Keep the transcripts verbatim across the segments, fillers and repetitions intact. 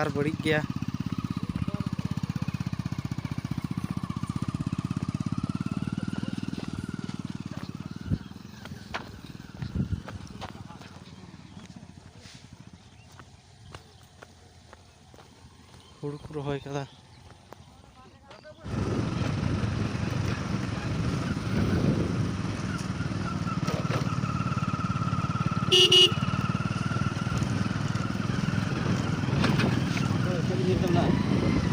ᱟᱨ ᱵᱟᱹᱲᱤᱡ ᱜᱮᱭᱟ᱾ ᱦᱩᱲᱩ ᱠᱚ ᱨᱚᱦᱚᱭ ᱠᱟᱫᱟ᱾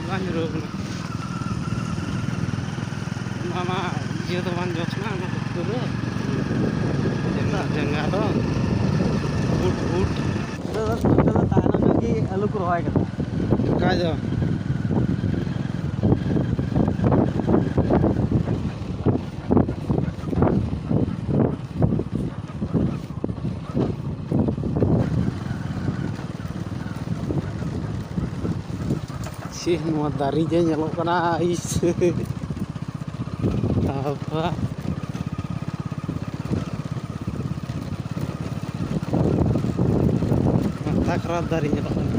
ᱵᱟᱝ ᱧᱩᱨᱦᱟᱹ ᱠᱟᱱᱟ᱾ ᱚᱱᱟ ᱢᱟ ᱤᱭᱟᱹ ᱫᱚ ᱵᱟᱝ ᱡᱚᱥ ᱱᱟ, ᱚᱱᱟ ᱫᱚ ᱯᱩᱨᱟᱹ ᱡᱟᱸᱜᱟ, ᱡᱟᱸᱜᱟ ᱫᱚ ᱵᱩᱴ, ᱵᱩᱴ᱾ ᱱᱚᱛᱮ ᱫᱚ, ᱱᱚᱛᱮ ᱫᱚ ᱛᱟᱭᱱᱚᱢ ᱧᱚᱜ ᱜᱮ ᱟᱹᱞᱩ ᱠᱚ ᱨᱚᱦᱚᱭ ᱠᱟᱫᱟ᱾ ᱠᱷᱟᱡ ᱫᱚ᱾ ᱪᱮᱫ ᱱᱚᱣᱟ ᱫᱟᱨᱮ ᱡᱮ ᱧᱮᱞᱚᱜ ᱠᱟᱱᱟ, ᱤᱥ᱾ ᱟᱵᱟ᱾ ᱢᱟᱛᱷᱟ ᱠᱷᱟᱨᱟᱯ ᱫᱟᱨᱮ ᱧᱮᱞᱚᱜ ᱠᱟᱱᱟ᱾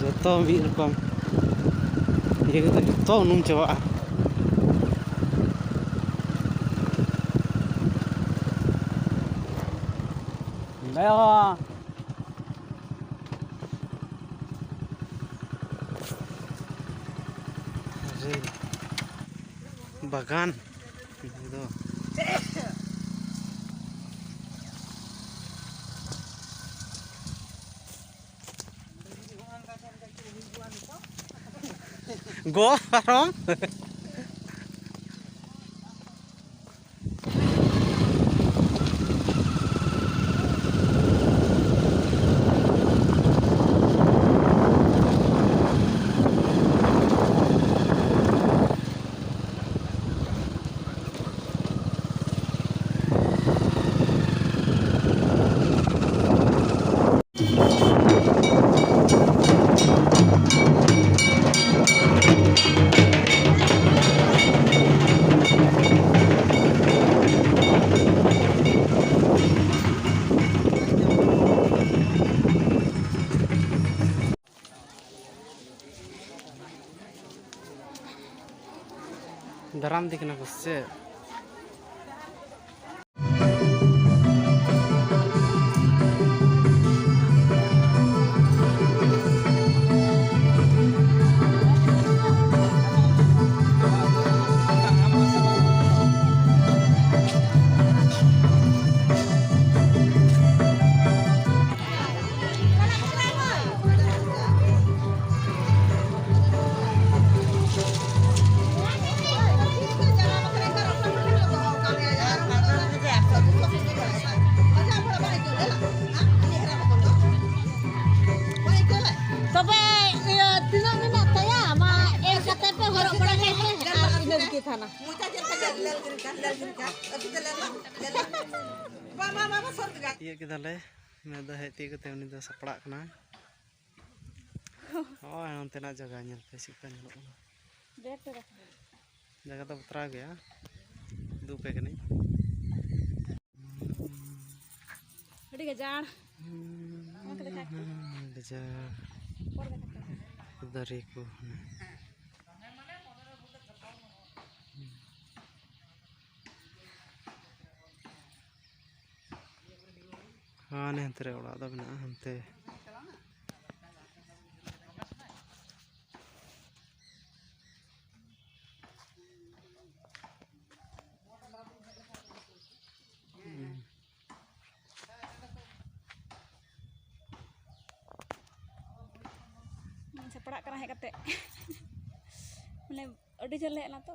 ᱡᱚᱛᱚ ᱢᱤᱫ ᱨᱚᱠᱚᱢ ᱤᱭᱟᱹ ᱠᱟᱛᱮ ᱡᱚᱛᱚ ᱩᱱᱩᱢ ᱪᱟᱵᱟᱜᱼᱟ᱾ ᱵᱟᱜᱟᱱ ᱫᱚ᱾ ᱜᱚ ᱯᱟᱨᱚᱢ᱾ ᱫᱟᱨᱟᱢ ᱤᱫᱤ ᱠᱟᱱᱟ ᱠᱚ ᱥᱮ ᱪᱮᱫ? ᱛᱚᱵᱮ ᱤᱭᱟᱹ ᱛᱤᱱᱟᱹᱜ ᱢᱮᱱᱟᱜ ᱛᱟᱭᱟ? ᱢᱟ ᱮᱢ ᱠᱟᱛᱮ ᱯᱮ ᱦᱚᱨᱚᱜ ᱵᱟᱲᱟ ᱠᱟᱭ ᱯᱮ ᱟᱨ ᱤᱱᱟᱹ ᱜᱮ ᱛᱟᱦᱮᱱᱟ᱾ ᱛᱤᱭᱟᱹᱜ ᱠᱮᱫᱟᱞᱮ᱾ ᱢᱮᱱ ᱫᱚ ᱦᱮᱡ ᱛᱤᱭᱳᱜ ᱠᱟᱛᱮ ᱩᱱᱤ ᱫᱚ ᱥᱟᱯᱲᱟᱜ ᱠᱟᱱᱟᱭ᱾ ᱦᱳᱭ, ᱚᱱᱛᱮᱱᱟᱜ ᱡᱟᱭᱜᱟ ᱧᱮᱞ ᱯᱮ ᱪᱮᱫ ᱞᱮᱠᱟ ᱧᱮᱞᱚᱜ ᱠᱟᱱᱟ᱾ ᱵᱮᱥ ᱫᱚ ᱵᱟᱝ᱾ ᱡᱟᱭᱜᱟ ᱫᱚ ᱵᱟᱛᱨᱟᱣ ᱜᱮᱭᱟ, ᱩᱫᱩᱜ ᱟᱯᱮ ᱠᱟᱹᱱᱟᱹᱧ᱾ ᱟᱹᱰᱤ ᱜᱟᱡᱟᱲ᱾ ᱚᱱᱟ ᱠᱚ ᱫᱮᱠᱷᱟ ᱠᱚ᱾ ᱜᱟᱡᱟᱲ᱾ ᱯᱚᱨ ᱫᱮᱠᱷᱟ ᱠᱚ᱾ ᱫᱟᱨᱮ ᱠᱚ᱾ ᱦᱟᱱᱮ ᱦᱟᱱᱛᱮ ᱨᱮ ᱚᱲᱟᱜ ᱫᱚ ᱢᱮᱱᱟᱜᱼᱟ, ᱦᱟᱱᱛᱮ᱾ ᱥᱟᱯᱲᱟᱜ ᱠᱟᱱᱟ ᱦᱮᱡ ᱠᱟᱛᱮ᱾ ᱢᱟᱱᱮ ᱟᱹᱰᱤ ᱡᱷᱟᱹᱞ ᱦᱮᱡ ᱮᱱᱟ ᱛᱚ᱾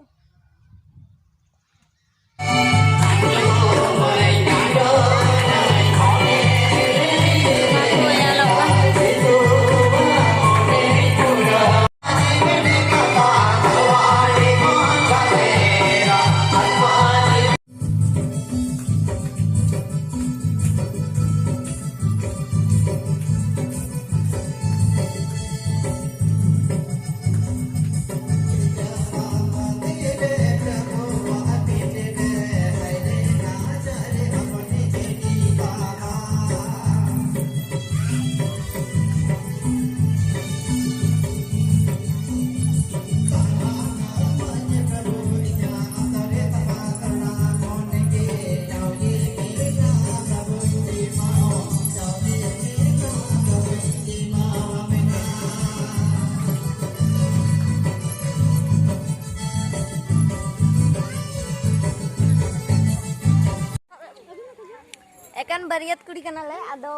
ᱵᱟᱹᱨᱭᱟᱹᱛ ᱠᱩᱲᱤ ᱠᱟᱱᱟᱞᱮ, ᱟᱫᱚ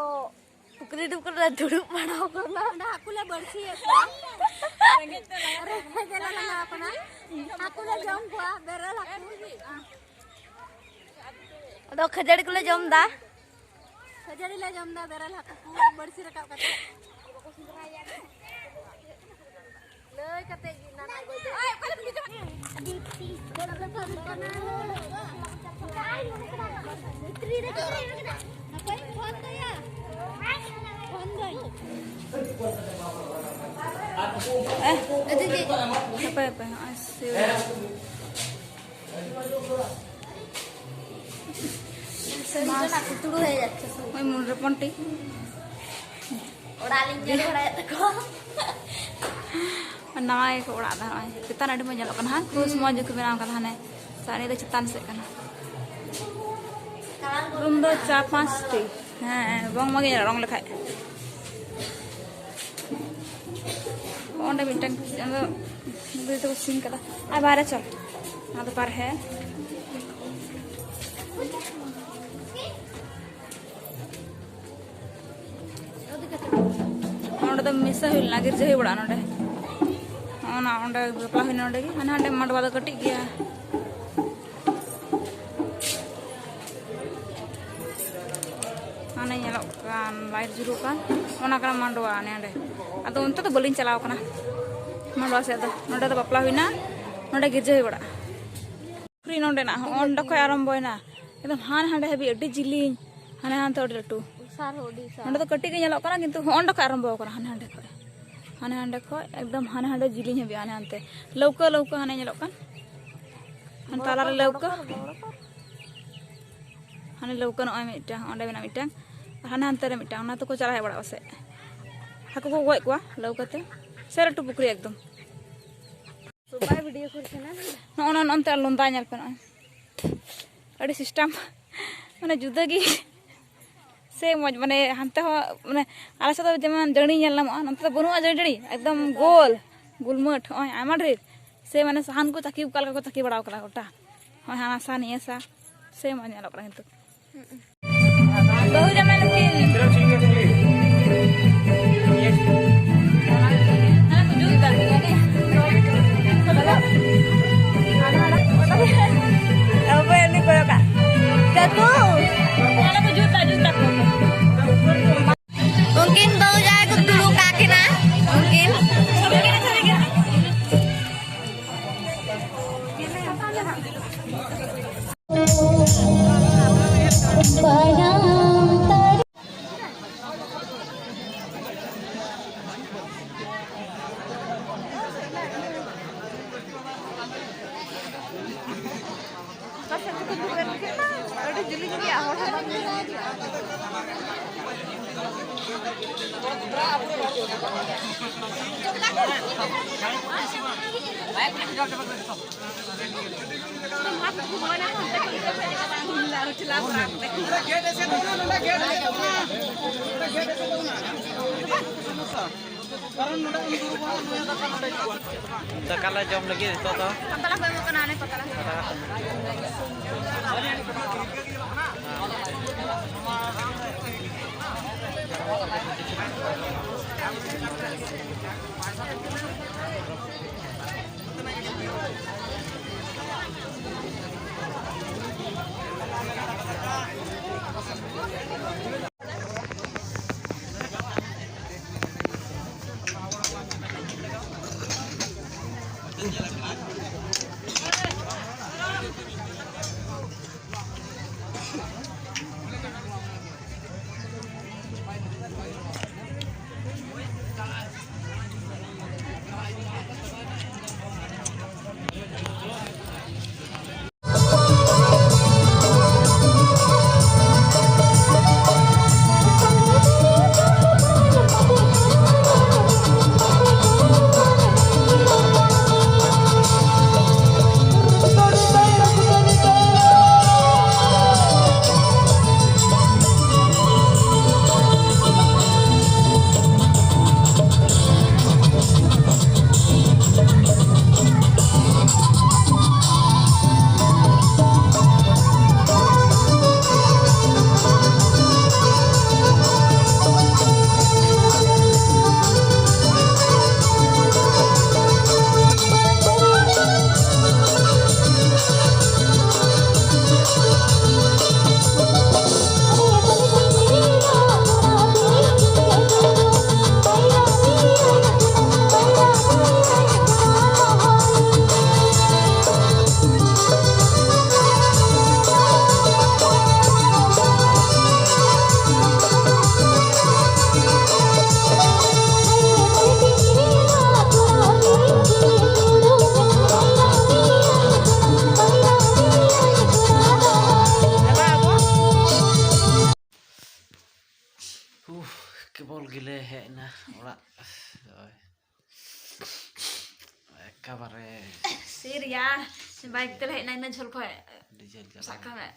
ᱯᱩᱠᱷᱨᱤ ᱰᱩᱵ ᱠᱚᱨᱮ ᱞᱮ ᱫᱩᱲᱩᱵ ᱵᱟᱲᱟ ᱟᱠᱟᱱᱟ᱾ ᱚᱸᱰᱮ ᱦᱟᱹᱠᱩ ᱞᱮ ᱵᱟᱹᱲᱥᱤᱭᱮᱫ ᱠᱚᱣᱟ᱾ ᱨᱮᱸᱜᱮᱡ ᱛᱮ ᱞᱟᱸᱜᱟ ᱠᱟᱱᱟ᱾ ᱦᱟᱹᱠᱩ ᱞᱮ ᱡᱚᱢ ᱠᱚᱣᱟ, ᱵᱮᱨᱮᱞ ᱦᱟᱹᱠᱩ᱾ ᱟᱫᱚ ᱠᱷᱟᱹᱡᱟᱹᱲᱤ ᱠᱚᱞᱮ ᱡᱚᱢ ᱮᱫᱟ᱾ ᱠᱷᱟᱹᱡᱟᱹᱲᱤ ᱞᱮ ᱡᱚᱢ ᱮᱫᱟ, ᱵᱮᱨᱮᱞ ᱦᱟᱹᱠᱩ ᱠᱚ ᱵᱟᱹᱲᱥᱤ ᱨᱟᱠᱟᱵ ᱠᱟᱛᱮ᱾ ᱞᱟᱹᱭ ᱠᱟᱛᱮ ᱜᱮ ᱱᱟᱱᱟ ᱜᱚᱡ ᱫᱚ᱾ ᱦᱟᱯᱮ, ᱦᱟᱯᱮ, ᱦᱚᱸᱜᱼᱚᱭ ᱥᱤᱣᱤᱡ᱾ ᱥᱟᱹᱨᱤ ᱢᱟᱥ᱾ ᱡᱚᱱᱟ ᱠᱩᱛᱲᱩ ᱦᱮᱡ ᱡᱟᱪᱪᱷᱮ ᱥᱩ᱾ ᱳᱭ ᱢᱩᱱᱰᱨᱤ ᱯᱚᱱᱴᱤ᱾ ᱚᱲᱟᱜ ᱞᱤᱧ ᱧᱮᱞ ᱵᱟᱲᱟᱭᱮᱫ ᱛᱟᱠᱚᱣᱟ᱾ ᱱᱟᱣᱟ ᱜᱮᱠᱚ ᱚᱲᱟᱜ ᱫᱟ ᱱᱚᱜᱼᱚᱭ᱾ ᱪᱮᱛᱟᱱ ᱟᱹᱰᱤ ᱢᱚᱡᱽ ᱧᱮᱞᱚᱜ ᱠᱟᱱᱟ, ᱦᱟᱸ? ᱠᱩᱥ ᱢᱚᱡᱽ ᱜᱮᱠᱚ ᱵᱮᱱᱟᱣ ᱠᱟᱫᱟ ᱦᱟᱱᱮ᱾ ᱥᱟᱹᱲᱤ ᱫᱚ ᱪᱮᱛᱟᱱ ᱥᱮᱫ ᱠᱟᱱᱟ᱾ ᱨᱩᱢ ᱫᱚ ᱪᱟᱨ ᱯᱟᱸᱪ ᱴᱤ᱾ ᱦᱮᱸ, ᱨᱚᱝ ᱢᱚᱡᱽ ᱧᱮᱞᱚᱜᱼᱟ, ᱨᱚᱝ ᱞᱮᱠᱷᱟᱡ᱾ ᱚᱸᱰᱮ ᱢᱤᱫᱴᱟᱝ, ᱚᱸᱰᱮ ᱫᱚ ᱥᱤᱧ ᱠᱟᱫᱟ᱾ ᱟᱨ ᱵᱟᱦᱨᱮ ᱪᱚᱞ᱾ ᱚᱱᱟ ᱫᱚ ᱵᱟᱨᱦᱮ᱾ ᱱᱚᱸᱰᱮ ᱫᱚ ᱢᱮᱥᱟ ᱦᱩᱭ ᱞᱮᱱᱟ, ᱜᱤᱨᱡᱟᱹ ᱦᱩᱭ ᱵᱟᱲᱟᱜᱼᱟ ᱱᱚᱸᱰᱮ᱾ ᱚᱱᱟ ᱚᱸᱰᱮ ᱵᱟᱯᱞᱟ ᱦᱩᱭᱱᱟ ᱚᱸᱰᱮ ᱜᱮ, ᱦᱟᱱᱮ ᱦᱟᱸᱰᱮ ᱢᱟᱰᱣᱟ ᱫᱚ ᱠᱟᱹᱴᱤᱡ ᱜᱮᱭᱟ᱾ ᱦᱟᱱᱮ ᱧᱮᱞᱚᱜ ᱠᱟᱱ ᱞᱟᱭᱤᱴ ᱡᱩᱞᱩᱜ ᱠᱟᱱ, ᱚᱱᱟ ᱠᱟᱱᱟ ᱢᱟᱰᱣᱟ ᱚᱱᱮ ᱚᱸᱰᱮ᱾ ᱟᱫᱚ ᱚᱱᱛᱮ ᱫᱚ ᱵᱟᱹᱞᱤᱧ ᱪᱟᱞᱟᱣ ᱠᱟᱱᱟ, ᱢᱟᱰᱣᱟ ᱥᱮᱫ ᱫᱚ᱾ ᱱᱚᱸᱰᱮ ᱫᱚ ᱵᱟᱯᱞᱟ ᱦᱩᱭᱱᱟ, ᱱᱚᱸᱰᱮ ᱜᱤᱨᱡᱟᱹ ᱦᱩᱭ ᱵᱟᱲᱟᱜᱼᱟ᱾ ᱯᱩᱠᱷᱨᱤ ᱱᱚᱸᱰᱮᱱᱟᱜ ᱦᱚᱸ ᱚᱸᱰᱮ ᱠᱷᱚᱡ ᱟᱨᱟᱢᱵᱚᱭᱮᱱᱟ, ᱮᱠᱫᱚᱢ ᱦᱟᱱᱮ ᱦᱟᱸᱰᱮ ᱦᱟᱹᱵᱤᱡ ᱟᱹᱰᱤ ᱡᱤᱞᱤᱧ, ᱦᱟᱱᱮ ᱦᱟᱱᱛᱮ ᱟᱹᱰᱤ ᱞᱟᱹᱴᱩ᱾ ᱥᱟᱨ ᱦᱚᱸ ᱟᱹᱰᱤ ᱥᱟᱨ᱾ ᱱᱚᱸᱰᱮ ᱫᱚ ᱠᱟᱹᱴᱤᱡ ᱜᱮ ᱧᱮᱞᱚᱜ ᱠᱟᱱᱟ, ᱠᱤᱱᱛᱩ ᱦᱚᱸ ᱚᱸᱰᱮ ᱠᱷᱚᱡ ᱟᱨᱟᱢᱵᱚ ᱠᱟᱱᱟ, ᱦᱟᱱᱮ ᱦᱟᱸᱰᱮ ᱠᱷᱚᱡ, ᱦᱟᱱᱮ ᱦᱟᱸᱰᱮ ᱠᱷᱚᱡ ᱮᱠᱫᱚᱢ ᱦᱟᱱᱮ ᱦᱟᱸᱰᱮ ᱡᱤᱞᱤᱧ ᱦᱟᱹᱵᱤᱡ, ᱦᱟᱱᱮ ᱦᱟᱱᱛᱮ ᱞᱟᱹᱣᱠᱟᱹ, ᱞᱟᱹᱣᱠᱟᱹ ᱦᱟᱱᱮ ᱧᱮᱞᱚᱜ ᱠᱟᱱ, ᱦᱟᱱᱮ ᱛᱟᱞᱟᱨᱮ ᱞᱟᱹᱣᱠᱟᱹ᱾ ᱦᱟᱱᱮ ᱞᱟᱹᱣᱠᱟᱹ ᱱᱚᱜᱼᱚᱭ ᱢᱤᱫᱴᱟᱝ, ᱚᱸᱰᱮ ᱢᱮᱱᱟᱜ ᱢᱤᱫᱴᱟᱝ, ᱟᱨ ᱦᱟᱱᱮ ᱦᱟᱱᱛᱮ ᱨᱮ ᱢᱤᱫᱴᱟᱝ, ᱚᱱᱟ ᱛᱮᱠᱚ ᱪᱟᱞᱟᱣ ᱦᱮᱡ ᱵᱟᱲᱟᱜᱼᱟ ᱯᱟᱥᱮᱡ᱾ ᱦᱟᱹᱠᱩ ᱠᱚ ᱜᱚᱡ ᱠᱚᱣᱟ ᱞᱟᱹᱣᱠᱟᱹ ᱛᱮ, ᱥᱮ ᱞᱟᱹᱴᱩ ᱯᱩᱠᱷᱨᱤ ᱮᱠᱫᱚᱢ᱾ ᱥᱩᱵᱟᱭ ᱵᱷᱤᱰᱤᱭᱳ ᱠᱚᱨᱮ ᱪᱮᱱᱮᱞ᱾ ᱱᱚᱜᱼᱚ ᱱᱚᱜᱼᱚ ᱱᱚᱱᱛᱮ ᱞᱚᱸᱫᱟ ᱧᱮᱞ ᱯᱮ ᱱᱚᱜᱼᱚᱭ᱾ ᱟᱹᱰᱤ ᱥᱤᱥᱴᱮᱢ, ᱢᱟᱱᱮ ᱡᱩᱫᱟᱹ ᱜᱮ᱾ ᱥᱮ ᱢᱚᱡᱽ, ᱢᱟᱱᱮ ᱦᱟᱱᱛᱮ ᱦᱚᱸ, ᱢᱟᱱᱮ ᱟᱞᱮ ᱥᱮᱫ ᱫᱚ ᱡᱮᱢᱚᱱ ᱡᱟᱹᱲᱤ ᱧᱮᱞ ᱧᱟᱢᱚᱜᱼᱟ, ᱱᱚᱱᱛᱮ ᱫᱚ ᱵᱟᱹᱱᱩᱜᱼᱟ ᱡᱟᱹᱲᱤ, ᱮᱠᱫᱚᱢ ᱜᱳᱞ, ᱜᱩᱞᱢᱟᱹᱴ, ᱦᱚᱸᱜᱼᱚᱭ ᱟᱭᱢᱟ ᱰᱷᱮᱨ᱾ ᱥᱮ ᱢᱟᱱᱮ ᱥᱟᱦᱟᱱ ᱠᱚ ᱪᱟᱹᱠᱤ ᱚᱠᱟ ᱞᱮᱠᱟ ᱠᱚ ᱪᱟᱹᱠᱤ ᱵᱟᱲᱟᱣ ᱠᱟᱫᱟ ᱜᱚᱴᱟ, ᱦᱚᱸᱜᱼᱚᱭ ᱦᱟᱱᱟ ᱥᱟ ᱱᱤᱭᱟᱹ ᱥᱟ, ᱥᱮ ᱢᱚᱡᱽ ᱧᱮᱞᱚᱜ ᱠᱟᱱᱟ ᱠᱤᱱᱛᱩ᱾ ᱵᱟᱹᱦᱩ ᱡᱟᱢᱟᱭ ᱱᱩᱠᱤᱱ᱾ ᱦᱟᱱᱟ ᱠᱚ ᱡᱩᱛ ᱮᱫᱟ᱾ ᱚᱠᱚᱭ ᱩᱱᱤ ᱠᱚᱭᱚᱜ ᱠᱟᱜ? ᱠᱟᱠᱩ᱾ ᱦᱟᱱᱟ ᱠᱚ ᱡᱩᱛ ᱮᱫᱟ, ᱡᱩᱛ ᱮᱫᱟ ᱠᱚ᱾ ᱩᱱᱠᱤᱱ ᱵᱟᱹᱦᱩ ᱡᱟᱶᱟᱭ ᱠᱚ ᱫᱩᱲᱩᱵ ᱠᱟᱜ ᱠᱤᱱᱟ᱾ ᱩᱱᱠᱤᱱ᱾ ᱚᱠᱟ ᱥᱮᱫ ᱛᱮᱠᱚ ᱫᱩᱲᱩᱵ ᱮᱱ ᱠᱤᱱᱟ? ᱟᱹᱰᱤ ᱡᱤᱞᱤᱧ ᱜᱮᱭᱟ, ᱦᱚᱲ ᱦᱚᱸ ᱵᱟᱝ ᱧᱮᱞᱚᱜᱼᱟ᱾ ᱫᱟᱠᱟ ᱞᱮ ᱡᱚᱢ ᱞᱟᱹᱜᱤᱫ ᱱᱤᱛᱚᱜ ᱫᱚ᱾ ᱯᱟᱛᱲᱟ ᱠᱚ ᱮᱢᱚᱜ ᱠᱟᱱᱟ, ᱚᱱᱮ ᱯᱟᱛᱲᱟ᱾ ᱯᱟᱛᱲᱟ ᱠᱚ᱾ ᱮᱠᱮᱵᱟᱨᱮ ᱥᱮ ᱨᱮᱭᱟᱲ᱾ ᱵᱟᱭᱤᱠ ᱛᱮᱞᱮ ᱦᱮᱡ ᱮᱱᱟ ᱤᱱᱟᱹ ᱡᱷᱟᱹᱞ ᱠᱷᱚᱡ᱾ ᱟᱹᱰᱤ ᱡᱷᱟᱹᱞ ᱪᱟᱞᱟᱜ ᱥᱟᱵ ᱠᱟᱜ ᱢᱮ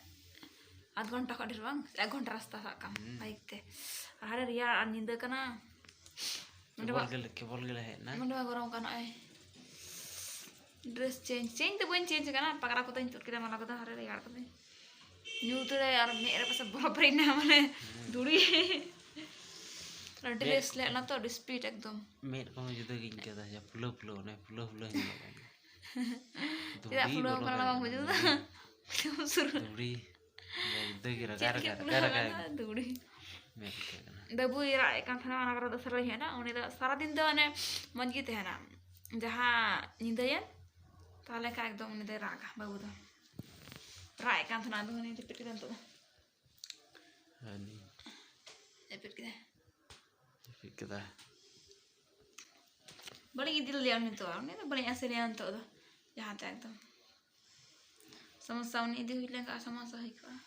ᱟᱫᱷ ᱜᱷᱚᱱᱴᱟ ᱠᱷᱚᱱ ᱰᱷᱮᱨ ᱵᱟᱝ, ᱮᱠ ᱜᱷᱚᱱᱴᱟ ᱨᱟᱥᱛᱟ ᱥᱟᱵ ᱠᱟᱜ ᱢᱮ ᱦᱩᱸ᱾ ᱵᱟᱭᱤᱠ ᱛᱮ᱾ ᱟᱨ ᱦᱟᱱᱮ ᱨᱮᱭᱟᱲ ᱟᱨ ᱧᱤᱫᱟᱹ ᱠᱟᱱᱟ᱾ ᱱᱚᱰᱮ ᱠᱮᱵᱚᱞ ᱢᱟ ᱜᱮᱞᱮ ᱠᱮᱵᱚᱞ ᱜᱮᱞᱮ ᱦᱮᱡ ᱮᱱᱟ᱾ ᱱᱚᱰᱮ ᱢᱟ ᱜᱚᱨᱚᱢ ᱠᱟᱱᱟ ᱱᱚᱜᱼᱚᱭ᱾ ᱰᱨᱮᱥ ᱪᱮᱧᱡᱽ ᱪᱮᱧᱡᱽ ᱫᱚ ᱵᱟᱹᱧ ᱪᱮᱧᱡᱽ ᱠᱟᱱᱟ, ᱯᱟᱜᱽᱨᱟ ᱠᱚᱫᱚᱧ ᱛᱩᱫ ᱠᱮᱫᱟ, ᱢᱟᱞᱟ ᱠᱚᱫᱚ ᱦᱟᱨᱮ ᱨᱮᱭᱟᱲ ᱠᱟᱹᱫᱟᱹᱧ᱾ ᱧᱩᱛ ᱨᱮ ᱟᱨ ᱢᱮᱫ ᱨᱮ ᱯᱟᱥᱮ ᱵᱚᱨᱚᱯ ᱯᱮᱨᱮᱡ ᱮᱱᱟ, ᱢᱟᱱᱮ ᱦᱩᱸ᱾ ᱫᱷᱩᱲᱤ᱾ ᱟᱨ ᱰᱨᱮᱥ ᱢᱮᱫ ᱞᱮ ᱚᱱᱟ ᱛᱚ ᱟᱹᱰᱤ ᱥᱯᱤᱰ ᱮᱠᱫᱚᱢ᱾ ᱢᱮᱫ ᱠᱚᱦᱚᱸ ᱡᱩᱫᱟᱹ ᱜᱤᱧ ᱟᱹᱭᱠᱟᱹᱣ ᱫᱟ, ᱡᱟ ᱯᱷᱩᱞᱟᱹᱣ ᱯᱷᱩᱞᱟᱹᱣ, ᱚᱱᱮ ᱯᱷᱩᱞᱟᱹᱣ ᱯᱷᱩᱞᱟᱹᱣ ᱧᱮᱞᱚᱜ ᱠᱟᱱᱟ᱾ ᱪᱮᱫᱟᱜ ᱫᱷᱩᱲᱤ ᱯᱷᱩᱞᱟᱹᱣ ᱵᱚᱞᱚ ᱠᱟᱱᱟ ᱯᱮᱨᱮᱡ ᱵᱟᱝ ᱠᱟᱱᱟ, ᱵᱩᱡᱷᱟᱹᱣ ᱫᱟ? ᱫᱷᱩᱲᱤ᱾ ᱯᱷᱩᱞᱟᱹᱣ ᱥᱩᱨ᱾ ᱫᱷᱩᱲᱤ᱾ ᱡᱟ ᱡᱩᱫᱟᱹ ᱜᱮ ᱪᱮᱫ ᱨᱟᱜᱟ ᱜᱮ ᱨᱟᱜᱟ, ᱯᱷᱩᱞᱟᱹᱣ ᱨᱟᱜᱟ ᱨᱟᱜᱟ ᱠᱟᱱᱟ? ᱜᱮ᱾ ᱫᱷᱩᱲᱤ᱾ ᱢᱮᱫ ᱟᱹᱭᱠᱟᱹᱜ ᱠᱟᱱᱟ᱾ ᱵᱟᱹᱵᱩᱭ ᱨᱟᱜ ᱮᱫ ᱠᱟᱱ ᱛᱟᱦᱮᱱᱟ, ᱚᱱᱟ ᱠᱚᱨᱮ ᱫᱚ ᱥᱟᱹᱨᱟᱹᱭ ᱦᱮᱡ ᱮᱱᱟ᱾ ᱩᱱᱤ ᱫᱚ ᱥᱟᱨᱟᱫᱤᱱ ᱫᱚ ᱚᱱᱮ ᱢᱚᱡᱽ ᱜᱮ ᱛᱟᱦᱮᱱᱟ, ᱡᱟᱦᱟᱸ ᱧᱤᱫᱟᱹᱭᱮᱱ ᱛᱟᱦᱞᱮ ᱠᱷᱟᱱ ᱮᱠᱫᱚᱢ ᱩᱱᱤ ᱫᱚᱭ ᱨᱟᱜᱟ ᱵᱟᱹᱵᱩ ᱫᱚ᱾ ᱨᱟᱜ ᱮᱫ ᱠᱟᱱ ᱛᱟᱦᱮᱱᱟ, ᱟᱫᱚ ᱩᱱᱤ ᱡᱟᱹᱯᱤᱫ ᱠᱮᱫᱟ ᱱᱤᱛᱚᱜ ᱫᱚ᱾ ᱦᱟᱹᱱᱤ ᱡᱟᱹᱯᱤᱫ ᱠᱮᱫᱟᱭ᱾ ᱡᱟᱹᱯᱤᱫ ᱠᱮᱫᱟᱭ᱾ ᱵᱟᱹᱞᱤᱧ ᱤᱫᱤ ᱞᱮᱫᱮᱭᱟ ᱩᱱᱤ ᱫᱚ, ᱩᱱᱤ ᱫᱚ ᱵᱟᱹᱞᱤᱧ ᱟᱥᱮᱱᱮᱭᱟ ᱱᱤᱛᱚᱜ ᱫᱚ ᱡᱟᱦᱟᱸ ᱛᱮ ᱮᱠᱫᱚᱢ᱾ ᱥᱚᱢᱚᱥᱥᱟ, ᱩᱱᱤ ᱤᱫᱤ ᱦᱩᱭ ᱞᱮᱱᱠᱷᱟᱱ ᱥᱚᱢᱚᱥᱥᱟ ᱦᱩᱭ ᱠᱚᱜᱼᱟ᱾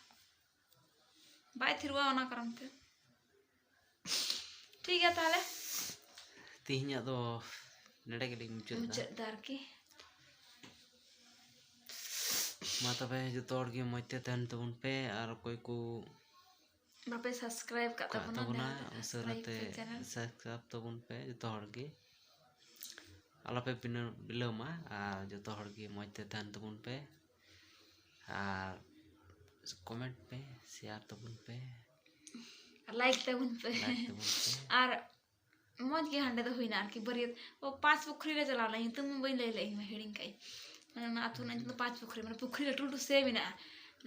ᱵᱟᱭ ᱛᱷᱤᱨᱚᱜᱼᱟ ᱚᱱᱟ ᱠᱟᱨᱚᱱ ᱛᱮ᱾ ᱴᱷᱤᱠ ᱜᱮᱭᱟ ᱛᱟᱦᱞᱮ᱾ ᱛᱤᱦᱤᱧᱟᱜ ᱫᱚ ᱱᱚᱰᱮ ᱜᱮᱞᱤᱧ ᱢᱩᱪᱟᱹᱫ ᱮᱫᱟ᱾ ᱢᱩᱪᱟᱹᱫ ᱮᱫᱟ ᱟᱨᱠᱤ᱾ ᱢᱟ ᱛᱚᱵᱮ ᱡᱚᱛᱚ ᱦᱚᱲ ᱜᱮ ᱢᱚᱡᱽ ᱛᱮ ᱛᱟᱦᱮᱱ ᱛᱟᱵᱚᱱ ᱯᱮ, ᱟᱨ ᱚᱠᱚᱭ ᱠᱚ ᱵᱟᱯᱮ subscribe ᱠᱟᱜ ᱠᱟᱜ ᱛᱟᱵᱚᱱᱟ, ᱛᱟᱵᱚᱱᱟ, ᱫᱟᱭᱟ ᱠᱟᱛᱮ ᱩᱥᱟᱹᱨᱟ subscribe ᱛᱮ ᱯᱮ channel᱾ Subscribe ᱛᱟᱵᱚᱱ ᱯᱮ ᱡᱚᱛᱚ ᱦᱚᱲ ᱜᱮ᱾ ᱟᱞᱚᱯᱮ ᱵᱤᱱᱟᱹ-, ᱵᱤᱞᱚᱢᱟ, ᱟᱨ ᱡᱚᱛᱚ ᱦᱚᱲ ᱜᱮ ᱢᱚᱡᱽ ᱛᱮ ᱛᱟᱦᱮᱱ ᱛᱟᱵᱚᱱ ᱯᱮ, ᱟᱨ comment ᱯᱮ, share ᱛᱟᱵᱚᱱ ᱯᱮ, ᱞᱟᱭᱤᱠ ᱛᱟᱵᱚᱱ ᱯᱮ᱾ ᱞᱟᱭᱤᱠ ᱛᱟᱵᱚᱱ ᱯᱮ᱾ ᱟᱨ ᱢᱚᱡᱽ ᱜᱮ ᱦᱟᱸᱰᱮ ᱫᱚ ᱦᱩᱭᱱᱟ ᱟᱨᱠᱤ, ᱵᱟᱹᱨᱭᱟᱹᱛ᱾ ᱚ, ᱯᱟᱸᱪ ᱯᱩᱠᱷᱨᱤ ᱞᱮ ᱪᱟᱞᱟᱣ ᱞᱮᱱᱟ, ᱧᱩᱛᱩᱢ ᱵᱟᱹᱧ ᱞᱟᱹᱭ ᱞᱮᱫ ᱤᱧ ᱢᱟ, ᱦᱤᱲᱤᱧ ᱠᱟᱜ ᱤᱧ᱾ ᱢᱟᱱᱮ ᱚᱱᱟ ᱟᱹᱛᱩ ᱨᱮᱱᱟᱜ ᱧᱩᱛᱩᱢ ᱫᱚ ᱯᱟᱸᱪ ᱯᱩᱠᱷᱨᱤ, ᱢᱟᱱᱮ ᱯᱩᱠᱷᱨᱤ ᱞᱟᱹᱴᱩ ᱞᱟᱹᱴᱩ ᱥᱮ ᱢᱮᱱᱟᱜᱼᱟ,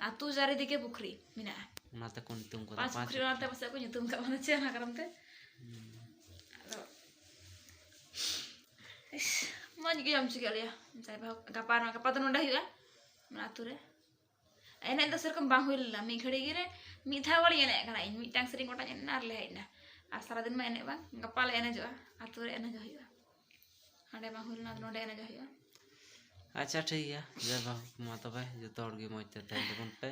ᱟᱹᱛᱩ ᱪᱟᱨᱤᱫᱤᱠᱮ ᱯᱩᱠᱷᱨᱤ ᱢᱮᱱᱟᱜᱼᱟ᱾ ᱚᱱᱟᱛᱮ ᱠᱚ ᱧᱩᱛᱩᱢ ᱠᱟᱫᱟ ᱯᱟᱸᱪ ᱯᱟᱸᱪ ᱯᱩᱠᱷᱨᱤ, ᱯᱩᱠᱷᱨᱤ᱾ ᱚᱱᱟᱛᱮ ᱯᱟᱥᱮᱡ ᱠᱚ ᱧᱩᱛᱩᱢ ᱠᱟᱜ ᱵᱚᱱᱟ ᱪᱮᱫ ᱚᱱᱟ ᱠᱟᱨᱚᱱ ᱛᱮ᱾ ᱦᱩᱸ᱾ ᱟᱫᱚ ᱤᱥ, ᱢᱚᱡᱽ ᱜᱮ ᱡᱚᱢ ᱦᱚᱪᱚ ᱠᱮᱫ ᱞᱮᱭᱟ᱾ ᱡᱟᱭᱦᱳᱠ, ᱜᱟᱯᱟ, ᱜᱟᱯᱟ ᱫᱚ ᱱᱚᱸᱰᱮ ᱦᱩᱭᱩᱜᱼᱟ, ᱚᱱᱟ ᱟᱹᱛᱩ ᱨᱮ᱾ ᱮᱱᱮᱡ ᱫᱚ ᱥᱮᱨᱚᱠᱚᱢ ᱵᱟᱝ ᱦᱩᱭ ᱞᱮᱱᱟ, ᱢᱤᱫ ᱜᱷᱟᱹᱲᱤ ᱜᱮ ᱨᱮ ᱢᱤᱫ ᱫᱷᱟᱣ ᱜᱟᱱ ᱮᱱᱮᱡ ᱠᱟᱱᱟ ᱤᱧ, ᱢᱤᱫᱴᱟᱝ ᱥᱮᱨᱮᱧ ᱜᱚᱴᱟᱧ ᱮᱱᱮᱡ ᱮᱱᱟ ᱟᱨ ᱞᱮ ᱦᱮᱡ ᱮᱱᱟ᱾ ᱟᱨ ᱥᱟᱨᱟᱫᱤᱱ ᱢᱟ ᱮᱱᱮᱡ ᱵᱟᱝ, ᱜᱟᱯᱟ ᱞᱮ ᱮᱱᱮᱡᱚᱜᱼᱟ, ᱟᱹᱛᱩ ᱨᱮ ᱮᱱᱮᱡᱚᱜ ᱦᱩᱭᱩᱜᱼᱟ᱾ ᱦᱟᱸᱰᱮ ᱵᱟᱝ ᱦᱩᱭ ᱞᱮᱱᱟ, ᱟᱫᱚ ᱱᱚᱸᱰᱮ ᱮᱱᱮᱡᱚᱜ ᱦᱩᱭᱩᱜᱼᱟ᱾ ᱟᱪᱪᱷᱟ, ᱴᱷᱤᱠ ᱜᱮᱭᱟ, ᱡᱟᱭᱦᱳᱠ, ᱢᱟ ᱛᱚᱵᱮ ᱡᱚᱛᱚ ᱦᱚᱲ ᱜᱮ ᱢᱚᱡᱽ ᱛᱮ ᱛᱟᱦᱮᱱ ᱛᱟᱵᱚᱱ ᱯᱮ᱾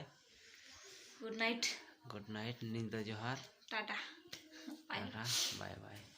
Good night. Good night, ᱧᱤᱫᱟᱹ ᱡᱚᱦᱟᱨ᱾ Tata. Bye. Tata, bye bye.